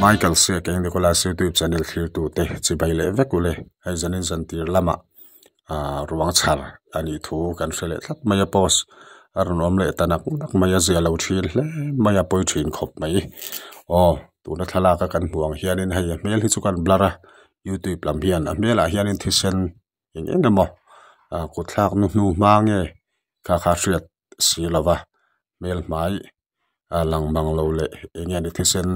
Michael Siak eng Nicholas YouTube channel thlirtute chibai leh vek ule hei zanin zantir lamah ah ruang chhar a nih thu kan hre leh tlat mai a post a rawn awm leh ta nak nak mai a zia lo thin hle mai a pawi thin khawp mai aw tuna thlalak a kan hmuh ang hianin hei a hmel hi chu kan blur a youtube lam hian a hmelah hianin thisen eng eng emaw ah kut thlak nu hnu hma nge kha kha hriat si lova hmel hmai a lang mang lo leh eng nge ni thisen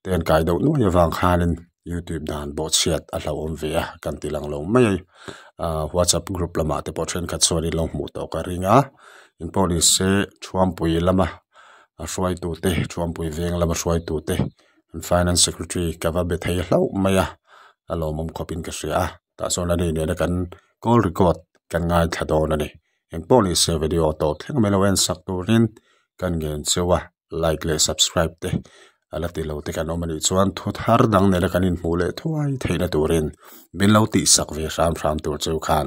te an kai deuh nuai avang khanin youtube dan bawhchhiat a hlauhawm ve a kan ti lang lo mai a ah whatsapp group lamah te pawh thenkhat chuan in lo hmuh tawh ka ring a engpawh ni se thuampui lama a hruaitu te thuampui veng lama hruaitu te an finance secretary ka va be thei hlauh mai a a lawmawm khawpin ka hria a tah chuan ani nena kan call record kan ngaithla dawn a ni. Engpawh ni se video tawp thleng mai lo en sak turin kan ngen cheu a, like leh subscribe te a la ti lo te kan awm a nih chuan thu thar dang nena kan inhmuh leh thuai theihna turin min lo tih sak ve hram hram tur cheu khan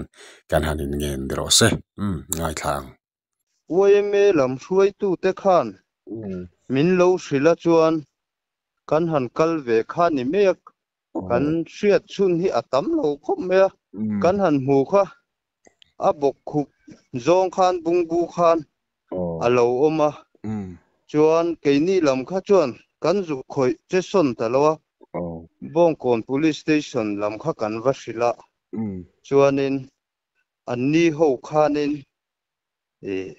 kan han in ngen ni rawh se, umm ngaithla ang. Yma lam hruaitute khan min lo hrilh a chuan kan han kal ve kha ni mai a, kan hriat chhun hi a tam lo khawp mai a, kan han hmu kha a bawk khup zawng khan bungbu khan a lo awm a, chuan keini lam kha chuan kan zuk khawih che sawn ta lo a, Bawngkawn Police Station lam kha kan va hrilh a, chuanin anni ho khanin ih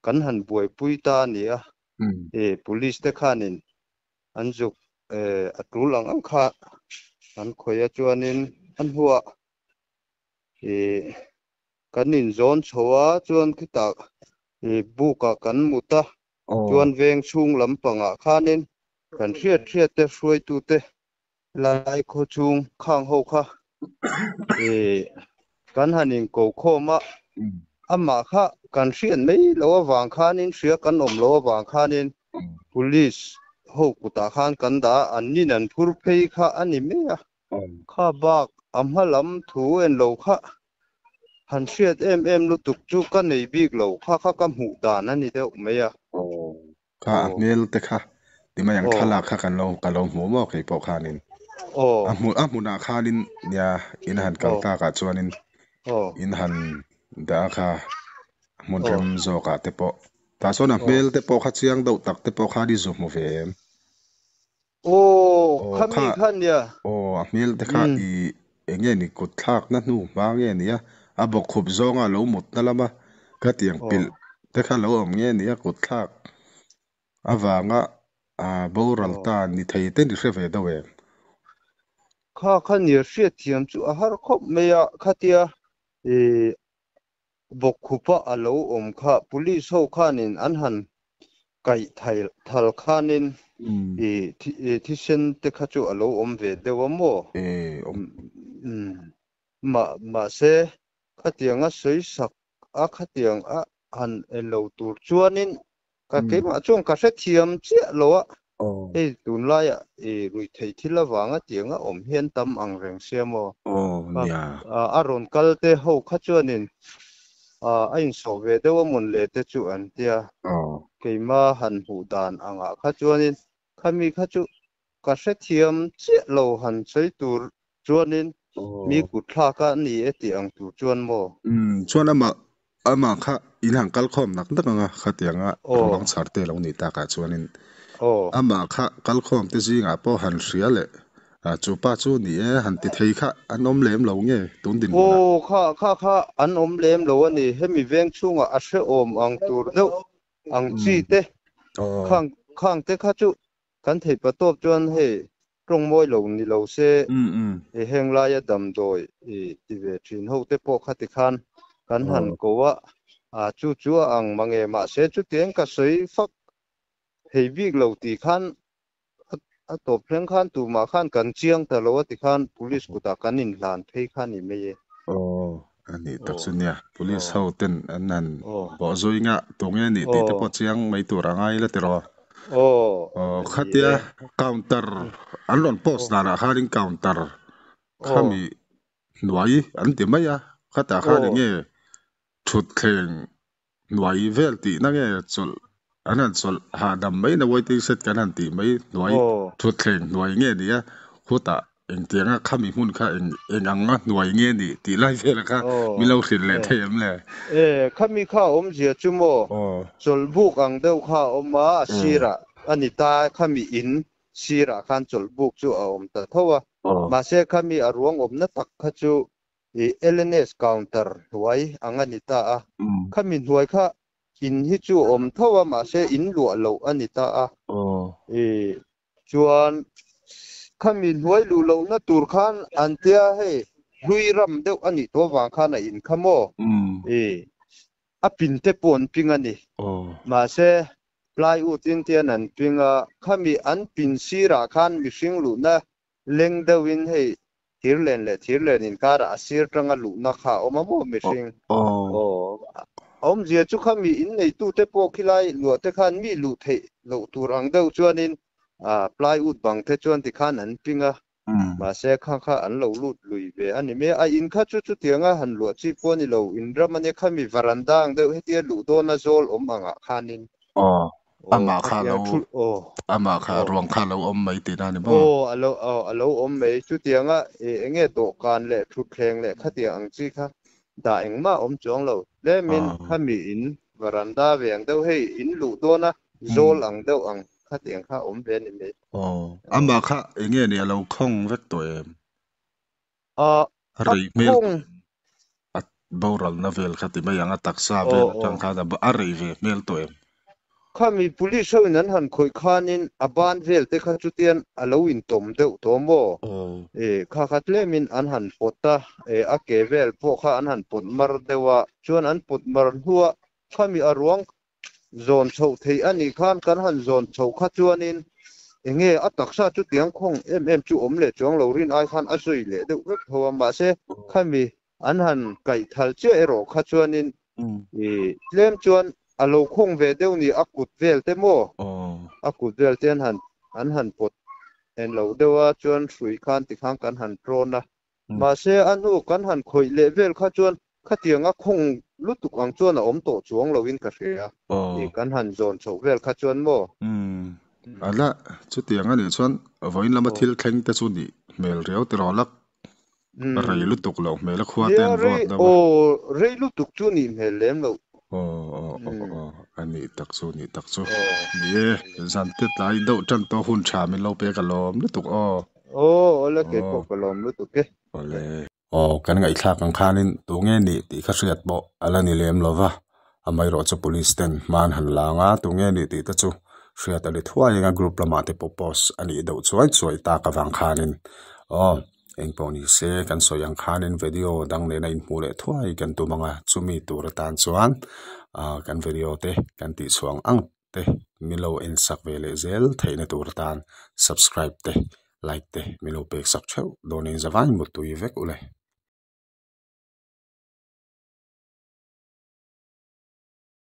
kan han buaipui ta a ni a, ih Police te khanin an zuk a tul ang ang kha an khawih a chuanin a hnuah ih kan inzawn chho a chuan khitah ih buk ah kan mut a chuan veng chhung lampangah khanin kan hriat hriat te hruaitute lai khaw chhung khang ho kha ih kan han inko khawm a amah kha kan hriat mai loh avang khanin hria kan awm loh avang khanin police ho kutah khan kan dah a an nin an phur phei kha a ni mai a kha bak a hma lam thu en lo kha han hriat em em lutuk chu ka nei bik lo kha kha ka hmuh dan a ni deuh mai a. Kha a hmel te kha ti mai ang thlalak kha kan lo ka lo hmu maw kei pawh khanin a hmun a hmunah khanin nia in han kal takah chuanin in han dah a kha hmun rem zawkah te pawh tah chuan a hmel te pawh kha chiang deuh tak te pawh khan i zu hmu ve em? Aw khami kha nia. Aw a hmel te kha i eng nge ni kut thlakna hnu hma nge nia a bawkkhup zawnga lo mutna lama ka tiang pilh te kha lo awm nge nia kut thlak avanga boral ta ni thei te ni hre ve deuh em? Kha kha nia hriatthiam chu a har khawp mai a khatia i Bawkkhupa a lo awm kha police ho khanin an han kaih thal khanin i thisen te kha chu a lo awm ve deuh a maw? Mahse khatiang a sawi sak a khatiang a han en lo tur chuanin ka keimah chuan ka hrethiam chiah lo a, hei tunlaiah i ruihtheih thil avanga tianga awm hian tam ang reng sia maw? A rawn kal te ho kha chuanin a insawh ve deuh a mawn le te chu an tia. Keima han hmuh dan angah kha chuanin khami kha chu ka hrethiam chiah lo han sawi tur chuanin mi kut thlak a ni e tih ang tur chuan maw? Chuan amah amah kha in han kal khawm nak nak anga khatianga ruang chhar te lo nih takah chuanin amah kha kal khawm te zingah pawh han hria leh chu pa chu ni e han ti thei kha an awm lem lo nge tun dinhmunah? Aw kha kha kha an awm lem lo a ni hemi veng chhungah a hrehawm ang tur deuh ang chi te khang khang te kha chu Kan theih pa tawp chuan hei tawng mawi lo ni lo se i heng laia damdawi i ti ve thin ho te pawh kha ti khan kan han ko a, a chu chu a ang mange mahse chutiang ka sawi fak thei bik lo tih khan a tawp thleng khan tumah khan kan chiang ta lo a ti khan police kutah kan inhlan phei kha ni mai e. Aw a nih tak chu nia police ho ten an han bawhzui nga tunge nih tih te pawh chiang mai tur a ngai la tiraw. Aw khatia counter an rawn post danah khanin counter khami hnuai an ti mai a khatah khan enge thutthleng hnuai vel tihna nge chawlh An han chawlh hahdam mai na waiting shed kan han tih mai hnuai thutthleng hnuai nge ni a khutah engtianga khami hmun kha eng eng anga hnuai nge ni tih lai vel kha min lo hrilh leh thei em le? E khami kha awmzia chu maw chawlhbuk ang deuh kha a awm a a sirah a ni ta khami in sirah khan chawlhbuk chu a awm ta tho a mahse khami a ruang awmna tak kha chu i LNS counter hnuai ang a ni ta a khami hnuai kha In hi chu a awm tho a mahse in luah loh a ni ta a. I chuan khami hnuai luh lohna tur khan an tia hei hlui ram deuh a nih tawh avang khan a in kha maw? I a pin te pawh an ping a ni. Mahse plywood in tian an ping a, khami an pin sirah khan mihring luhna leng deuhin hei thirlen leh thirlen inkarah a sir tanga luhna kha a awm a maw mihring? Aw a awmzia chu kha mi inneitute pawh khilai luah te khan mi luh theih loh tur ang deuh chuanin plywood bang te chuan tikhan an ping a, mahse kha kha an lo lut lui ve a ni mai a. A in kha chu chutianga han luah chi pawh a ni lo, in ram a nia kha mi varanda ang deuh hetia luh dawna zawl awm angah khanin Amah kha lo amah kha ruang kha lo awm mai tihna a ni maw? Aw a lo aw a lo awm mai. Chutianga eng nge dawhkan leh thutthleng leh khatiang ang chi kha dah engmah a awm chuang lo. Tlemin khami in varanda ve ang deuh hei in luh dawna zawl ang deuh ang khatiang kha a awm ve a ni mai. Aw amah kha eng nge ni a lo khawng vek tawh em? A A rei hmel tawh em? A boralna vel kha ti mai ang, a taksa vel atang khan a rei ve hmel tawh em? Khami police ho in an han khawih khanin a ban vel te kha chutian a lo intawm deuh tawh maw? Kha kha tlemin an han pawt a, a ke vel pawh kha an han pawt mar deuh a, chuan an pawt mar hnuah khami a ruang zawn chhoh theih a nih khan kan han zawn chhoh kha chuanin enge a taksa chu tiang khawng em em chu awm leh chuang lo rin ai khan a zui leh deuh vek tho a, mahse khami an han kaih thal chiah erawh kha chuanin ih tlem chuan a lo khawng ve deuh ni a kut vel te maw a kut vel te an han an han pawt en lo deuh a chuan hrui khan tikhan kan han tawn a Mahse, a hnu kan han khawih leh vel kha chuan khatiang a khawng lutuk ang chuan a awm tawh chuang loin ka hria. Ih, kan han zawn chhoh vel kha chuan maw? Umm, a la, chutiang a nih chuan vawiin lama thil thleng te chu nih hmel riau tiraw lak rei lutuk loh hmel a khua te an vawt deuh a. Aw, rei lutuk chu nih hmel lem loh. Aw, aw, aw, aw, a nih tak chu, nih tak chu. Ni e, zan te tlai deuh tan tawh hun tha min lo pek alawm lutuk aw. Aw, awle kei pawh ka lawm lutuk e. Awle. Aw, kan ngaihthlak ang khanin tu nge nih tih kha hriat pawh a la ni lem lo va, amaherawh chu police ten hma an han lang a, tu nge nih tih te chu hriat a ni thuai eng a, group lamah te pawh post a nih deuh chuai chuai tak avang khanin aw engpawh ni se kan sawi ang khanin video dang nena inhmuh leh thuai kan tum ang a, chumi tur atan chuan ah kan video te kan tih chhuang ang. te min lo en sak ve leh zel theihna tur atan subscribe te like te min lo pek sak theuh dawnin zavai mutui vek ule.